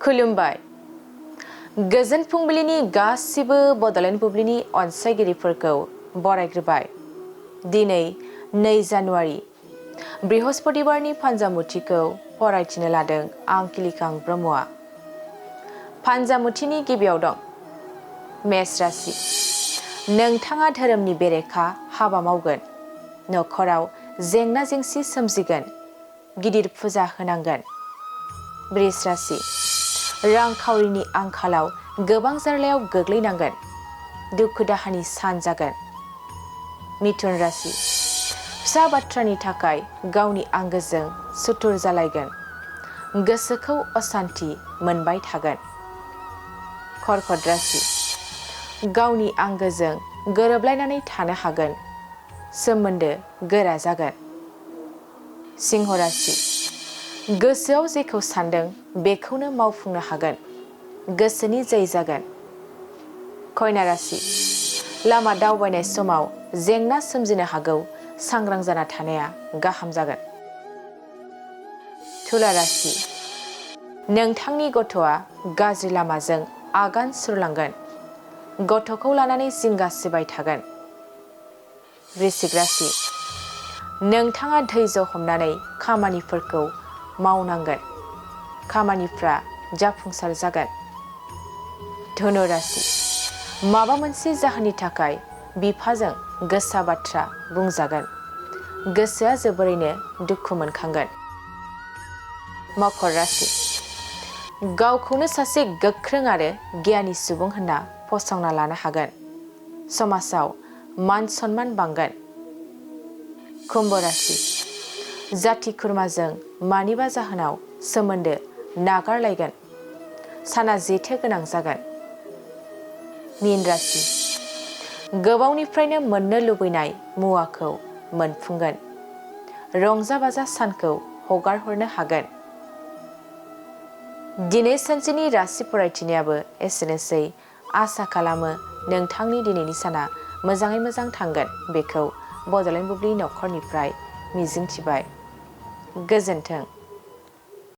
खुलुमबाय। गोजोन फुंबिलिनि गासिबो बड'लेण्ड बुब्लिनि अनसायगिरिफोरखौ बरायग्रोबाय। दिनै 2 जानुवारि बृहस्पतिबारनि फान्जामुथिखौ फरायथिनो लादों आं किलिकां ब्रह्मआ। फान्जामुथिनि गिबियाव दं मेष राशि। नोंथाङा धोरोमनि बेरेखा हाबा मावगोन। नखराव जेंना जेंसि सोमजिगोन। गिदिर फुजा होनांगोन। वृष राशि। रांखावरिनि आंखालाव गोबां जारलायाव गोग्लैनांगोन। दुखु दाहानि सान जागोन। मिथुन राशि। फिसा बाथ्रानि थाखाय गावनि आंगोजों सुथुर जालायगोन। गोसोखौ असान्थि मोनबाय थागोन। कर्कट राशि। गावनि आंगोजों गोरोबलायनानै थानो हागोन। सोमोन्दो गोरा जागोन। सिंह राशि। गोसोआव जेखौ सानदों बेखौनो मावफुंनो हागोन। गोसोनि जै जागोन। कन्या राशि। लामा दावबायनाय समाव जेंना सोमजिनो हागौ। सांग्रां जाना थानाया गाहाम जागोन। तुला राशि। नोंथांनि गथ'आ गाज्रि लामाजों आगान सुरलांगोन। गथ'खौ लानानै जिंगा सिबाय थागोन। वृश्चिक राशि। नोंथाङा धैर्य हमनानै खामानिफोरखौ मावनांगोन। खामानिफ्रा जाफुंसार जागोन। धनु राशि। माबा मोनसे जाहोननि थाखाय बिफाजों गोसा बाथ्रा बुंजागोन। गोसोआ जोबोरैनो दुखु मोनखांगोन। मकर राशि। गावखौनो सासे गोख्रों आरो गियानि सुबुं होनना फसंना लानो हागोन। समाजाव मान सन्मान बांगोन। कुम्भ राशि। जाथि खुरमाजों मानिबा जाहोनाव सोमोन्दो नागारलायगोन। साना जेथो गोनां जागोन। मीन राशि। गोबावनिफ्रायनो मोननो लुबैनाय मुवाखौ मोनफुंगोन। रंजा बाजा सानखौ हगार हरनो हागोन। दिनै सानसेनि राशि फरायथिनायाबो एसेनोसै। आसा खालामो नोंथांनि दिनैनि साना मोजाङै मोजां थांगोन। बेखौ बड'लेण्ड बुब्लि नखरनिफ्राय मिजिंथिबाय। गोजोन्थों।